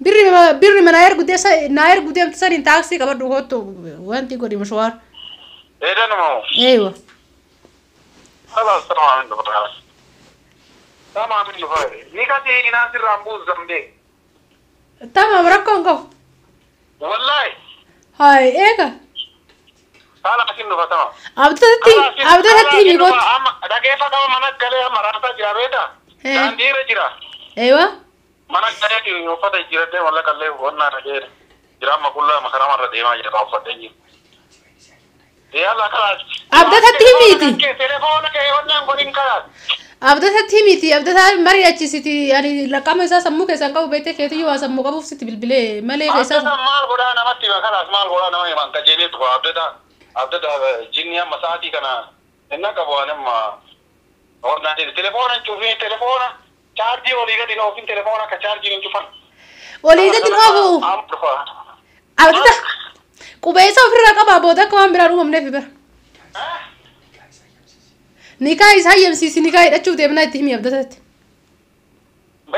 Birri mana ergu deessa naa ergu deemtu saniin taaksii qabadhu kottu wanti godhi mishwaar. Eedanuma moo? Eeywa. Khalaas tamaam hin dhufa khalaas. Tamaam hin dhufa. Ni kasi hinaa sirraan buusu zambee. Tamaam rakkoon qabu. Wallaahi. Hayi eega. Khalaas hin dhufa tamaam. Abdatatti abdatatti himi kottu. Amma dhageeffadhu mana galee amma raasaa jira beektaa? Daandii irra jira. Eeywa. Mana galeeti uffata jijjiiradhee mallaqa illee onnaa irra jira. Jira amma qullaa makaraama irra deemaa jira uffadhee jira. Yalla kalaas. Abdatatti himiiti. Telefoona kee onnaan godhin kalaas. Abdatatti himiiti. Abdataa mari'achisiti. Ani laqama isaa sammuu keessaan qabu beektee keetiyyuu waa sammuu qabuuf sitti bilbilee malee keessaa. Abdataan maal godhaa namatti hima kalaas maal godhaa nama himan qajeelee tuqa abdataa abdataa jinni amma sa'aatii kana inna qabu waan amma onnaan jedhe telefoona hin cufiin telefoona chaarjii olii gadi hin oofin telefoona akka chaarjiin hin cufan. Olii gadi hin oofu. Amma dhufa. Abdata qubee isaa ofirraa qabaa booda akka waan biraan uumamneef bira. Nikaa isaa hayyamsiisi nikaa hidhachuuf deemnaa itti himi abdatatti.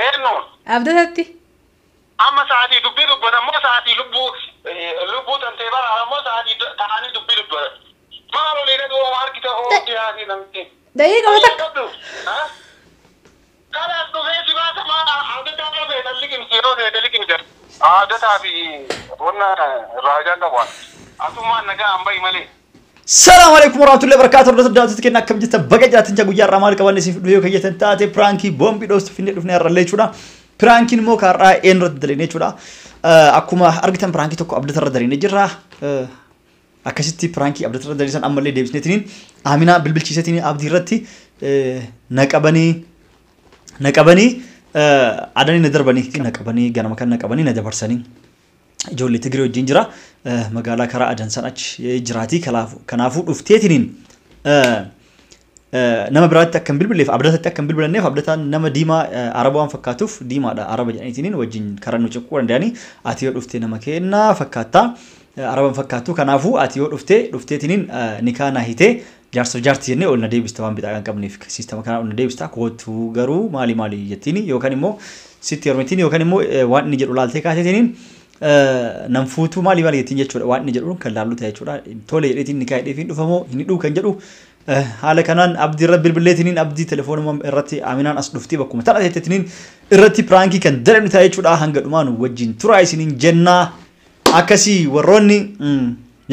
Eenyuun? Abdatatti. Amma sa'aatii dubbii dubbatan moo sa'aatii lubbuu lubbuu tantee bara moo sa'aatii ta'anii dubbii dubbatan. Maal olii gadi oomu harkita oo dhiyaatee namni. Daqiiqa takka. Kalaas dhufee si baasa maal abdataa qabee liqimsi yeroo ta'e liqimsi. Abdataa fi wanna raajaan qabu. Asumaan nagaa an bahi malee. Salaam alaikum warahmatullahi wabarakatuh. Hordoftoota daawwattoota keenya akkam jirtan baga jiraatan jaa guyyaa har'aa maal qabanne siif dhufee yoo kayyatan taate piraankii boombii dhoostu finnee dhufnee har'allee jechuudha. Piraankiin immoo kaarraa een irratti dalagna jechuudha. Akkuma argitan piraankii tokko abdata irra dalagnee jirra. Akkasitti piraankii abdata irra dalagne san ammallee deebisneetiniin Aminaa bilbilchiiseetiin abdii irratti naqabanii naqabanii adanii na darbanii naqabanii ganama kan naqabanii na dabarsanii. Ijoollee Tigree wajjin jira. Magaalaa karaa Adan san achi jiraatii kanaafuu dhufteetiniin nama biraatti akka hin bilbilleef abdatatti akka hin bilbilanneef abdataan nama diimaa araba waan fakkaatuuf diimaadha araba jedhaniitiniin wajjin karaa nu ciquu danda'anii ati yoo dhufte nama kennaa fakkaattaa araba hin fakkaattu kanaafuu ati yoo dhufte dhufteetiniin nikaa naa hitee jaarsa jaarti jennee ol na deebista waan bixaa kan qabneef siistama kanaa ol na deebista kootu garuu maali maali jettiini yookaan immoo sitti heerumittiin yookaan immoo waan inni jedhu laaltee kaateetiniin nan fuutuu maali maali jettiin jechuudha waan inni jedhu kan laallu ta'e jechuudha tole jedheetiin nikaa hidheefiin dhufamoo hin hidhuu kan jedhu haala kanaan abdii irra bilbileetiniin abdii telefoonuma irratti Aminaan as dhuftii bakkuma tana teettetiniin irratti piraankii kan dalagnu ta'e jechuudha hanga dhumaa nu wajjin turaa isiniin jennaa akkasii warroonni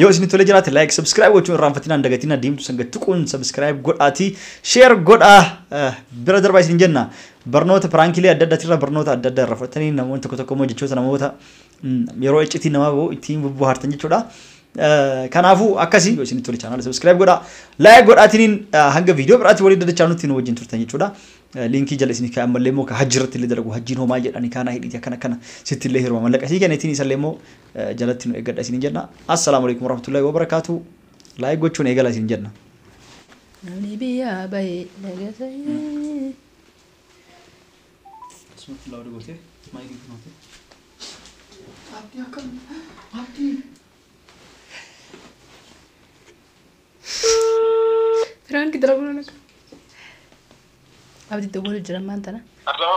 yoo isin tolee jiraate like subscribe gochuun irraanfatinaan dagatinaa diimtuu san gad tuquun subscribe godhaatii share godhaa bira darbaa isin jenna barnoota piraankiilee adda addaatirra barnoota adda addaa irra fudhatanii namoonni tokko tokko immoo jechoota namoota yeroo iccitii namaa bahu ittiin bubbuhaartan jechuudha. Kanaafuu akkasii yoo isin tole chaanaala subscribe godhaa like godhaatiniin hanga viidiyoo biraatti walii dadachaa nutti nu wajjin turtan jechuudha. Liinkii jala isin kaa'e ammallee immoo ka hajji irratti illee dalagu hajjiin homaa jedhani kaanaa hidhiiti akkana akkana sitti illee hiruma mallaqa sii kenneetiin isallee immoo jalatti nu eeggadha isin jenna. Assalaamu alaikum warahmatullahi wabarakaatu. Like gochuun eegala isin jenna. Namni biyyaa bahe nagasayee. Asumatti laawudii gootee maayikii kunootee. Abdii akkam Abdii. Piraanki dalaguu naka. Abdi dawwalu jira maanta na. Hello.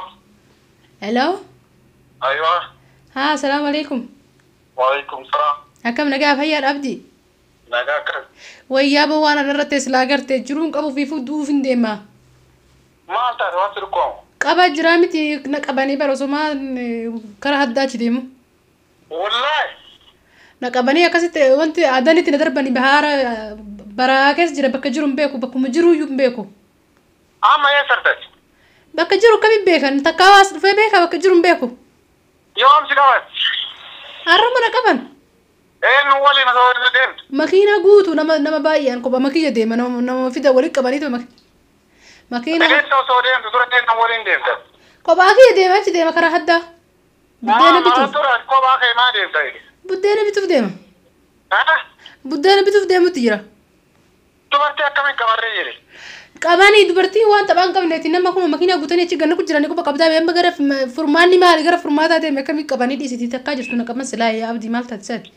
Hello. Aywa. Haa salaamu alaikum. Waalaikum salaam. Akkam nagaa fayyaadha Abdi. Nagaa akkam. Wayyaa boo waan irratti silaa gartee jiruun qabu fi duuf hin deema. Maal taate waan si dhukkubamu? Qaba jiraa miti na qabanii bara osomaa karaa haddaa achi deemu. Wallaahi. Na qabanii akkasitti wanti adanitti na darbanii bahaara baraa keessa jira bakka jiru hin beeku bakkuma jiru iyyuu hin beeku. Amma eessa argate? Bakka jiru akkamiin beekan takkaa waas dhufee beeka bakka jiru hin beeku. Yoom si qaban? Har'uma na qaban. Eenyu waliin osoo waliin deemtu? Makiinaa guutuu nama nama baay'een kophaa makiyya deema nama nama fida walitti qabaniitu makiinaa. Eessa osoo deemtu dura eenyu waliin deemta? Kophaa kiyya deema achi deema karaa haddaa. Buddeena bituuf. Dura kophaa kee maa deemta? Buddeena bituuf deema. Buddeena bituuf deemutti jira. Dubartii akkamiin qabarree jedhe? Qabanii dubartiin waan taphaan qabneeti nama kuma makiinaa guutanii achi ganna jiranii quba qabdaa amma gara furmaanni maali gara furmaataa deeme akkamiin qabanii dhiisitii takkaa jirtu na qaban silaa yaa abdii maal taate saati.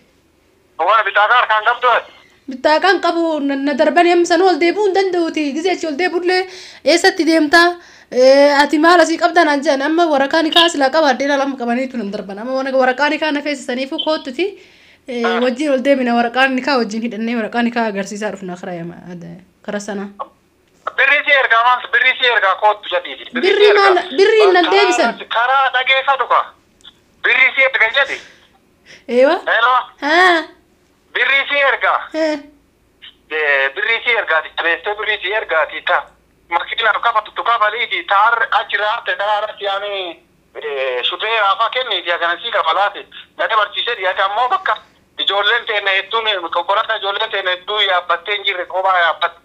Waan bitaakaa harkaan qabdu ati? Bitaakaan qabu na darbanii amma sanuu ol deebi'uu hin danda'uuti gisee achi ol deebi'ullee eessatti deemtaa Ati maal asii qabdaa naan jedhan amma waraqaa nikaa silaa qabaadhee lama qabaniitu nan darban amma waraqaa nikaa na feesisaniifu kootuti wajjin ol deemina waraqaa nikaa wajjin hidhannee waraqaa nikaa agarsiisaa dhufna karaa sanaa. Birrii si ergaa maal birrii si ergaa kootu jedhiiti. Birrii maal birrii nan deebisan. Karaa dhageeffatu ka. Birrii si erga jedhi. Eewa. Hello. Haa. Birrii si ergaa. Birrii si ergaati. Jabeessee birrii si ergaati ta. Makiinaaf kafaltu kafaliiti taar achirraa karaa irratti yaani shuteeraa faa kenniiti akkanasii kafalaati. Na dabarsiisee dhiyaate ammoo bakka ijoolleen teenya hedduun konkolaataa ijoolleen teenya hedduu yaabbattee hin jirre kophaa yaabbatte.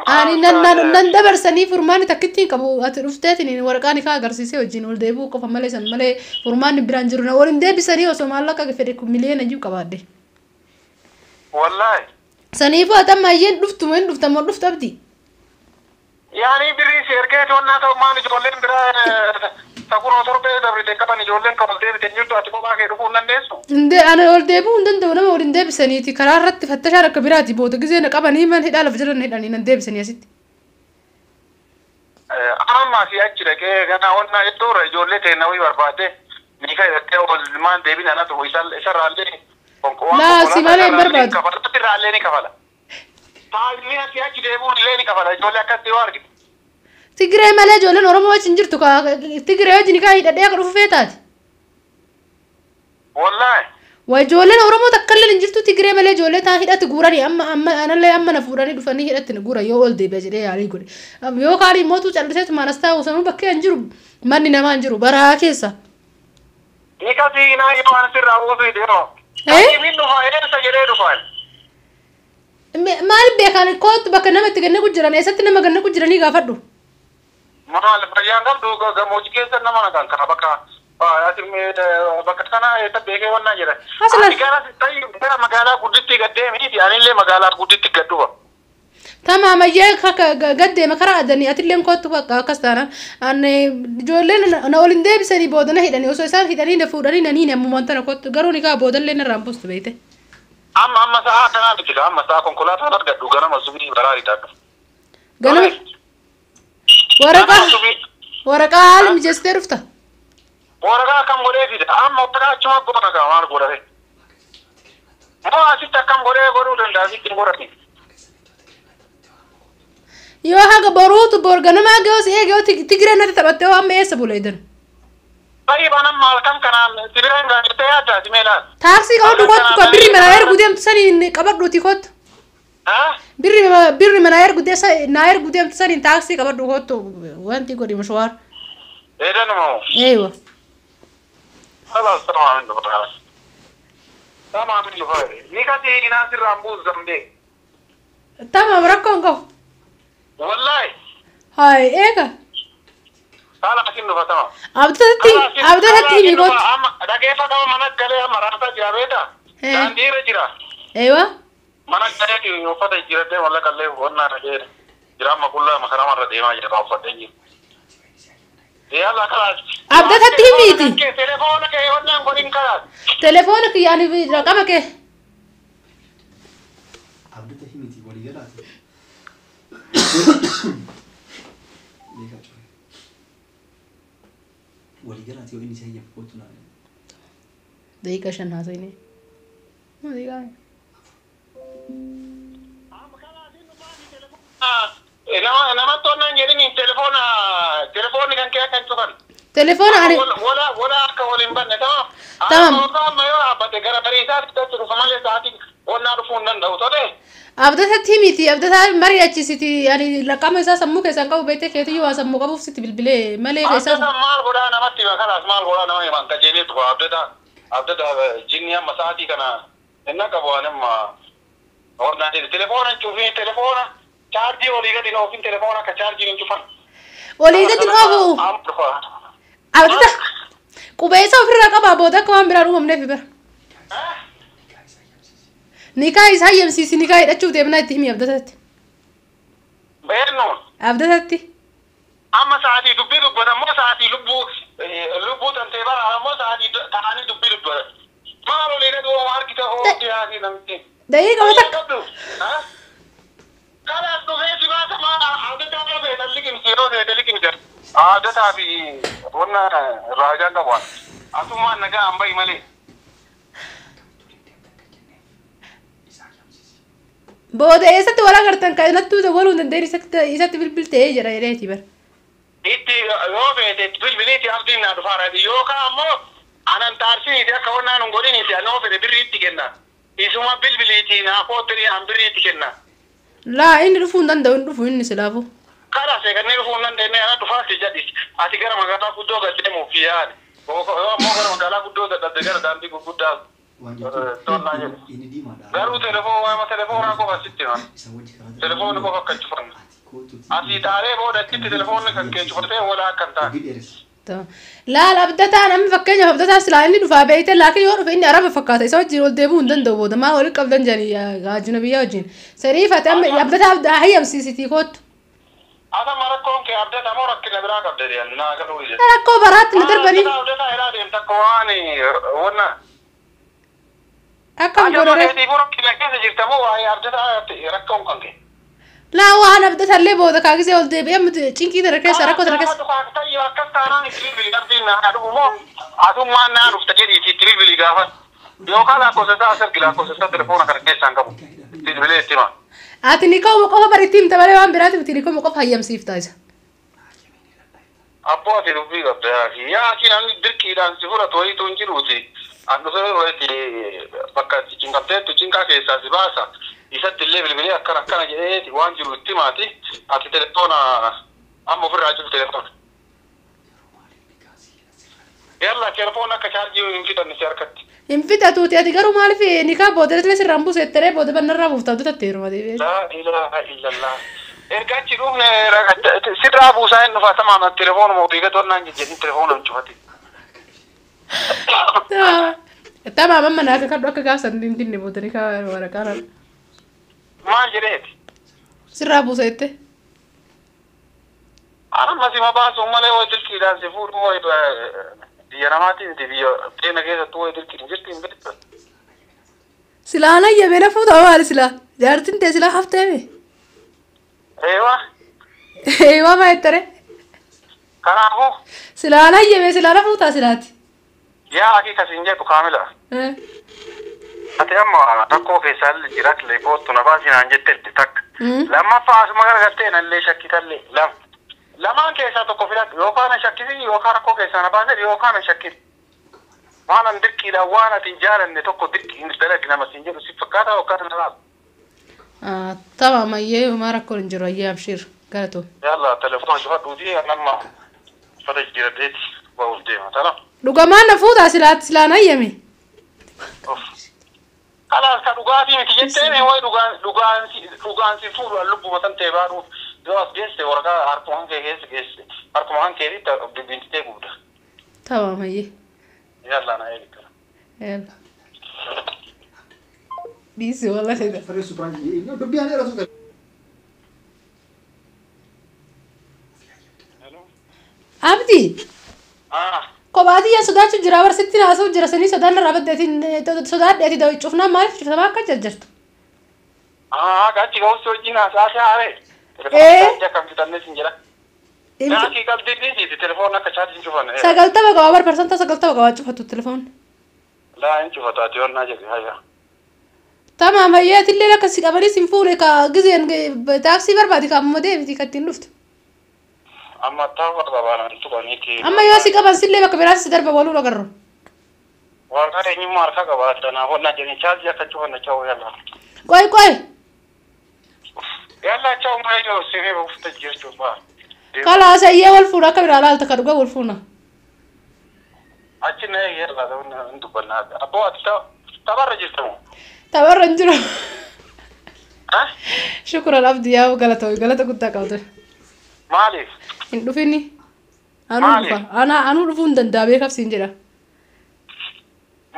Ani nan dabarsanii furmaanni takkitti hin qabu ati dhufteetiin waraqaa nikaa agarsiisee wajjin ol deebi'uu qofa malee san malee furmaanni biraan jiru na waliin deebisanii osoo maallaqa fedhe miliyoona iyyuu qabaadde. Wallaahi. Saniifuu ati amma iyyeen dhuftu hin dhufta moo dhuftu abdii? Yaani birrii si ergee to'annaa ta'u maal ijoolleen biraa takuroo torbee dabrite qaban ijoolleen kan ol deebite hin jirtu ati kophaa kee dhufuu hin dandeessu. Indee ani ol deebi'uu hin danda'u nama waliin deebisaniiti karaa irratti fattashaan akka biraati booda gizee na qabanii man hidhaa lafa jiran hidhanii nan deebisanii asitti. Amma si achi dhaqee gana onna iddoorra ijoollee teenya wayii barbaadde ni ka hidhattee ol maan deebina na ta'u isarraallee. Laa si malee hin barbaadu. Kafala irraallee ni kafala. Taa'imni asii achi deebi'uun illee ni kafala ijoollee akkatti yoo argite. Tigiree malee ijoolleen Oromoo wajjin jirtu Tigiree wajjin kaa hidhadhee akka dhufu feetaati. Wallaahi. Waa ijoolleen Oromoo takka illee hin jirtu Tigiree malee ijoollee taan hidhatti guuranii amma amma anallee amma na fuudhanii dhufanii hidhatti na guuran yoo ol deebi'a jedhee yaalii godhe. Yoo kaan immoo calliseetu maanas taa'u sanuu bakkee hin jiru manni namaa hin jiru baraa keessa. Ni kasii naa yoo ani sirraa buusu hidhee. Inni dhufa eessa jedhee dhufaan. Maal beekan kootu bakka nama itti ganna jiran eessatti nama ganna jiranii gaafadhu. Maal fayyaan qabdu gammoojjii keessa nama nagaan kana bakka bakka kana eessa beekee wannaa jedha. Ani gara gara magaalaa gudditti gad deemiti anillee magaalaa gudditti gad dhufa. Tamaam ayyee gad deema karaa adanii atillee kootu bakka akkas taanaan ani ijoolleen na waliin deebisanii booda na hidhanii osoo isaan hidhanii na fuudhanii na niin ammoo wanta na kootu garuu ni kaa boodallee narraan buustu beekte. Amma amma sa'a kanaa miti amma sa'a konkolaataan argadhu ganama subii baraariidhaan. Ganama waraqaa haala mijeessitee dhufta. Waraqaa akkam godhee fida amma waraqaa achuma goona kaa maal godhate. Moo asitti akkam godhee godhuu danda'a asitti hin godhate. Yoo haga boruutu bor ganamaa ga'oo si eegee Tigiree natti taphattee amma eessa buleedan. Tayyibaan amma halkan kanaan sibira hin gaafettee yaaddaa si meelaal. Taaksii qabadhu kottu ka birri manaa ergu deemtu saniin qabadhuuti kottu. Birri manaa ergu naa ergu deemtu saniin taaksii qabadhu kottu wanti godhi mashwaar. Eedanuma. Eewa. خلاص تمام عنده خلاص. تمام عنده فايدة. نيكاتي ناصر رامبوز زمبي. تمام rakkoon qabu. والله. Hayi eega. خلاص إنه تمام. Abdatatti himi kottu. Dhageeffata mana galee maraasa jira beektaa? Daandiirra jira. Eewa. Mana galeeti uffata jijjiiradhee mallaqa illee uffannaa dhagee jira amma qullaa makaramarra deemaa jira uffadhee jira. Yalla kalaas. Abdatatti himiiti. Telefoona kee onnaan godhin kalaas. Telefoona kiyyaan raqama kee. Abdata himiti walii galaati. Beekaa cufe. Walii galaati yoo inni si hayyamu kootu naa. Daqiiqa 5 haasofne. Daqiiqa. Namatti onnaan jedhini telefoona telefoonni kan kee akka hin cufan. Telefoona ani. Wala akka waliin banne tamam. Tamam. Amma yoo dhaabbate gara bariisaatti achi dhufa malee sa'aatii onnaa dhufuu hin danda'u tole. Abdatatti himiti abdataa mari'achisiti ani raqama isaa sammuu keessaan qabu beektee keetiyyuu waa sammuu qabuuf sitti bilbilee malee keessaa. Abdataan maal godhaa namatti hima kalaas maal godhaa nama himan qajeelee tufa abdataa abdataa jinni amma sa'aatii kana inni qabu waan amma onnaa jedhe telefoona hin cufin telefoona chaarjii olii gadi hin oofin telefoona akka chaarjiin hin cufan. Olii gadi hin oofu. Abdata qubeessa ofirraa qabaa booda akka waan biraan uumamneef bira. Nikaa isaa hayyamsiisi nikaa hidhachuuf deemnaa itti himi abdatatti. Beennu. Abdatatti. Amma sa'aatii dubbii dubbatan moo sa'aatii lubbuu lubbuu tantee bara moo sa'aatii ta'anii dubbii dubbatan. Maal olii gadi oomu harkita oofti haasii namti. Daqiiqa takka. Kalaas dhufee si baasa maal abdataa qabee dhalli qimsi yeroo ta'e dhalli qimsi. Abdataa fi wanna raajaan qabu. Asumaan nagaa an bahi malee. Booda eessatti wal agartan kan nattuu waluu hin dandeenye isatti bilbiltee jedha jedheeti bara. Itti yoo feete bilbiliiti abdiin naa dhufaara yookaan ammoo anan taarsiiti akka wannaan hin godhiniiti anoo fedhe birriitti kenna. Isuma bilbiliiti naa koottanii an birriitti kenna. Laa inni dhufuu hin danda'u hin dhufu inni silaafuu. Karaa seeqannee dhufuu hin dandeenye ana dhufaatti jedhis ati gara magaalaa guddoo gad deemuuf yaali. Yoo ammoo gara magaalaa guddoo dadhabde gara daandii gurguddaa tollaa jedhu. Garuu telefoon telefoonaa qofa sitti hima. Telefoonni qofa akka cufanne. Asii taaree booda achitti telefoonni kan kee cufatee walaa akka hin taane. Laal abdataan amma fakkeenyaaf abdataan silaa inni dhufaa beeyte laakiin yoo dhufe inni araba fakkaata isa wajjin ol deebi'uu hin danda'u booda maal walitti qabdan jedhanii gaajina biyyaa wajjin. Sariifate amma abdataa hayyamsiisitii kootu. Ata marakkoon kee abdata moo rakkina biraa qabda jedhan naa galuu jedhe. Rakkoo baraatti na darbanii. Abdataa irraa deemta akka waan wanna. Akkam godhore. Rakkina keessa jirta moo waa'ee abdataa rakkoon kan kee. Laa waan abdatallee booda kaa gisee ol deebi'ee amma cinqii tana keessa rakkoo tana keessa. Akkas taanaan itti bilbilii abdiin naa dhufu moo atummaan naa dhufta jedhiiti itti bilbilii gaafas. Yookaan lakkoofsa isaa as ergi lakkoofsa isaa telefoona kana keessaan qabu. Bilbilee itti hima. Ati ni ka'uma qofa baritti himta malee waan biraati miti ni ka'uma qofa hayyamsiifta isa. Abboo ati dubbii qabda yaaki. Yaaki namni dirqiidhaan si fudhatu wayiitu hin jiruuti. An dhufee wayiitti bakka itti cinqamteettu cinqaa keessaa si baasa. Isatti illee bilbilee akkana akkana jedheeti waan jiru itti himaati. Ati telefoona amma ofirraa jiru telefoona. Yalla telefoona akka chaarjii hin fixanne si harkatti. Hin fixatuuti ati garuu maaliif nikaa booda illee sirraan buuseettaree booda bannarraa buufta abdatatte yeroo deebi'ee. Laa ilaaha illallah. Erga achi dhufne sirraa buusaa hin dhufa sama telefoonuma ofii gatoonnaan jejjedhin telefoona hin cufati. Tamaam amma naa akka kadhu akka gaafsan hin dinne booda nikaa waraqaa naan. Maal jedheeti? Sirraa buuseette. Amma sima baasuun malee wayi dirqiidhaan si fuudhu wayi biyya namaatiin miti biyya teena keessattuu wayi dirqiin hin jirti hin beektu. Silaa hayyamee na fuuta maali silaa? Jaartiin tee silaa hafteeme. Eewa. Eewa maa jettare? Kanaafuu. Silaa hayyamee silaa na fuutaa silaati. Yaa hakika siin jedhu kaamila. Ati amma rakkoo keessaa illee jiraatlee kootu na baasii naan jette takka. Lammaffaa asuma garagaltee nallee shakkitallee lama. Lamaan keessaa tokko filadhu yookaan na shakkisi yookaan rakkoo keessaa na baasee yookaan na shakkisi. Waan an dirqiidhaan waan ati hin jaalanne tokko dirqii dalagi nama siin jedhu si fakkaata yookaan na laata. Tamaam ayyee homaa rakkoon hin jiru ayyee abshiir galatoo. Yalla telefoona cufadhuutii amma uffata jijjiiradheeti ba'uuf deema tana. Dhugamaan na fuutaa silaatti silaan hayyame. Kalaas ka dhugaatii miti jetteen wayi dhugaan si fuudhu lubbuma tan ta'e baaruuf yoo as geesse waraqaa harkuma kan kee keessa geesse harkuma kan keetitti bibbintitee gubda. Tamaam ayyee. Yalla na eegi. Yalla. Dhiisi wallahi. Dubbii ani dheeratu. Abdi. Kophaati yaa sodaachuu jira bar sitti haasa'u jira sanii sodaan irraa baddeetiin sodaadheeti dawi cufnaan maaliif cuftamaa akka jarjartu? Achi ga'uusi wajjin haasa'aa haaree. Telefoon akka fixannee sin jedha. Yaakii qabdii dhiisiiti telefoon akka chaarjiin cufanne. 90 qaba bar 90% qaba cufatu telefoon. Laa hin cufatu ati yoonnaa jedhe hayya. Tamaam hayyee atillee akka si qabanii sin fuune ka gizeen taaksii barbaadi ka ammoo deemti ka ittiin dhuftu. Amma taa'u qabaan tuqaniiti. Amma yoo si qaban sillee bakka biraas si darba waluu agarru. Waraqaa eenyummaa harka qabaata naaf onnaa jedhanii chaarjii akka cufanne cha'u yalla. Qoy qoy. Yalla cha'u malee yoo siree uffata jirtu baa. Kalaas ayyee wal fuuna akka biraa laalta ka dhuga wal fuuna. Achi na yalla hin dubbannaa. Abboo ati tapharra jirta moo? Tapharra hin jiru. Shukran Abdi yaa galata galata guddaa qabdu. Maaliif? Hin dhufini. Anuu dhufa. Anuu dhufuu hin danda'a beekaaf siin jedha.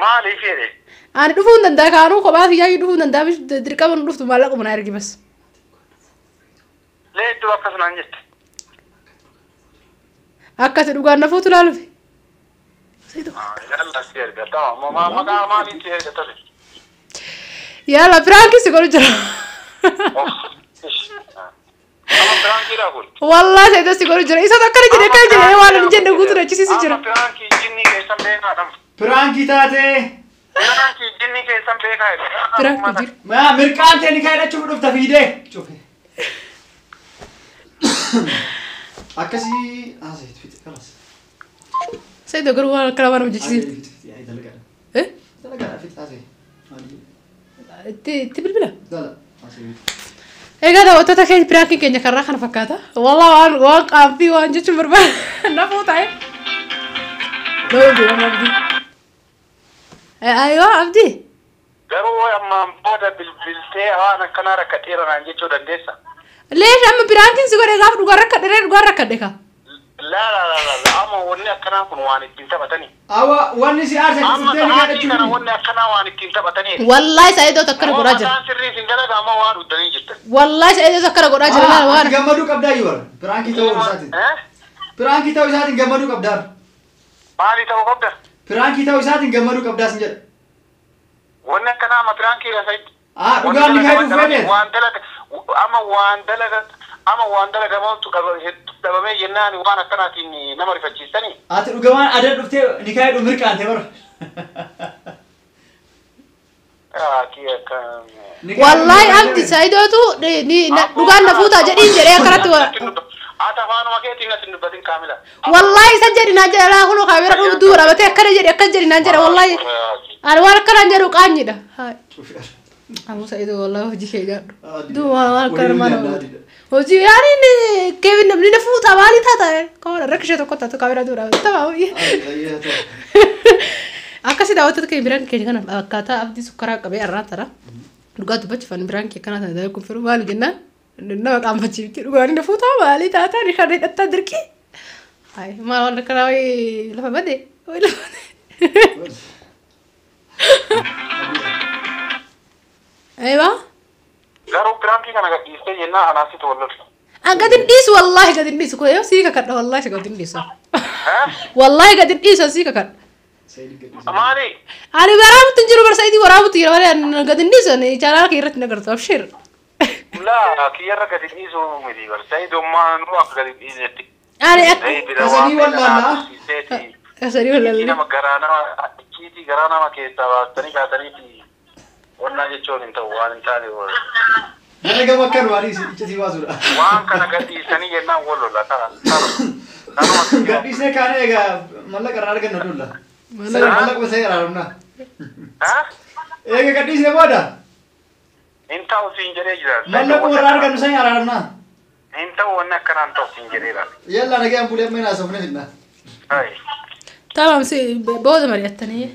Maaliif jedhe? Ani dhufuu hin danda'a ka anuu kophaa kiyyaa dhufuu hin danda'a dirqama nu dhuftu maallaquma na ergi bas. Leedduu akkas naan jette. Akkasi dhugaan na fuutu laalufi. Yalla si erga tamam maqaa maaliin si erga tole. Yalla piraankii si godhu jira. Amma piraankiidha kun. Wallaahi Saayidoo si godhu jira. Isa akkana jedhee akkana jedhee waan hin jenne guutuu achisiisu jira. Amma piraankii jinnii keessan beekaa dham. Piraankii taatee. Piraankii jinnii keessan beekaa. Piraankii jira. Maa mirqaan ta'e ni kaa'idhachuuf dhufta fiidee. Cufe. Akkasii haasa'e fixe kalas. Saayidoo garuu waan akkana waan hojjechiisiif. Fixe fixe dalagaadha. Eh? Dalagaadha fixe haasa'e. Itti bilbila. Dala haasa'e. Egaa daawwattoota keenya piraankiin keenya karraa kana fakkaata. Wallah waan waan qaanfii waan jechuun barbaada. Nafuu ta'e. Nama abdii. Aywa abdii. Garuu ammaan booda bilbiltee waan akkanaa rakkadheera naan jechuu dandeessa. Leesh amma piraankiin si godhe gaafa dhugaa rakkadhe dhugaa rakkadhe ka. Laa laa laa laa amma wanni akkanaa kun waan ittiin taphatanii. Awa wanni si aarse Amma dhuftee ni sa'aatii kana kaa'idhachuuf. wanni akkanaa waan ittiin taphatanii. Wallahi Saayidoo akkana godhaa jira. Mataan sirrii sin dalaga amma waan dhuddanii jirtan. Wallahi Saayidoo akkana godhaa jira laala Ati waan. gammaduu qabdaa yoo bara. Piraankii ta'uu isaatiin. Eh? Piraankii ta'uu isaatiin gammaduu qabdaa. Maali ta'uu qabda? Piraankii ta'uu isaatiin gammaduu qabdaa sin jedha. Wanni akkanaa amma piraankiidha Saayid. Ah dhugaan ni kaa'idhuuf fedhe. Waan dalaga amma waan dalaga amma waan dalagamantu dhabamee jennaan waan akkanaatiin nama rifachiistanii. Ati dhugamaan adan dhuftee ni kaa'idhu mirqaante bara. Wallahi abdi Saayidootu ni dhugaan na fuutaa jedhiin jedhee akkanatti wara. Ati afaanuma keetiin as hin dubbatin kaamila. Wallahi isa jedhi naan jedha laa kunoo kaamera dhuu dhabatee akkana jedhi akkana jedhi naan jedha wallahi. Ani waan akkanaan jedhu qaanyidha. Abu Saayidoo wallahi hojii kee nyaadhu. Duuba waan akkana maal hojii yaani inni keewin namni na fuutaa maalii taata kawana rakkishee tokko taatu kaamera duu dhabatee tamaa. Akkasii daawwattoota keenya biraan keenya kana akkaataa abdii sukkaraa qabee arraa tara. Dhugaa dubbachuuf biraan kee kana tana kun firuu maali jennaan nama qaanfachiifti dhugaan na fuutaa maalii taataa ni kan hidhattaa dirqii. Hayi maal waan akkanaa wayii lafa bade wayii lafa bade. Aywa. Garuu piraankii kana gadhiistee jennaan anaasitu wal lolta. An gadi hin dhiisu wallaahi gadi hin dhiisu yoo sii kakadha wallaahi gadi hin dhiisu. Wallaahi gadi hin dhiisu sii kakadha. Maali? Ani waraabutti hin jiru bar Saayidii waraabutti jira malee ani gadi hin dhiisu ani chaanaala kee irratti na gartu abshir. Laa kiyyarra gadi dhiisuu miti bar Saayidummaa nu akka gadi dhiisetti. Ani akka Kasanii wallaallaa? kasanii wallaallaa. Nama garaa nama icciitii garaa nama keessaa baastanii kaataniiti wannaa jechuun hin ta'u waan hin taane. Dalagama akkan waan icciitii baasudha. Waan kana gadhiisanii jennaan wal lola kana. Gadhiisnee kaanee egaa mallaqa irraa arganna dulla. Mallaqa isa irraa arganna. Egaa gadhiisnee booda Hin ta'u siin jedhee jira. mallaqa irraa argannu san araaramna. Hin ta'u wanni akkanaan ta'u siin jedheera. Yalla nagaan bulee amma hin haasofne fidna. Tamam si booda mari'attanii.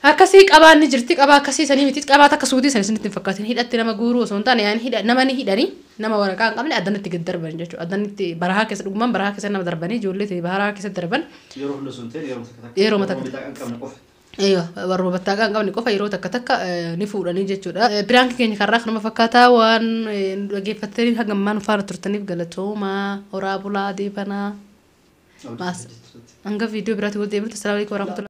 Akkasii qabaan ni jirti qabaa akkasii sanii miti qabaa takka suutii sanii isinitti hin fakkaatin hidhatti nama guuruu osoo hin taane yaani hidha nama ni hidhanii nama waraqaa hin qabne addanatti gad darban jechuudha addanatti barahaa keessa dhugumaan barahaa keessa nama darbanii ijoollee ta'e barahaa keessa darban. Yeroo hunda sun ta'e yeroo takka takka. Yeroo takka takka. Hin qabne qofa. Eeyyoo warra battaaqa hin qabne qofa yeroo takka takka ni fuudhanii jechuudha. Piraankii keenya karraa kanuma fakkaataa waan dhaggeeffattanii hanga ammaa nu faana turtaniif galatoomaa horaa bulaa deebanaa. Maas hanga viidiyoo biraatti wal deebinutti assalaamu alaikum warahmatullahi.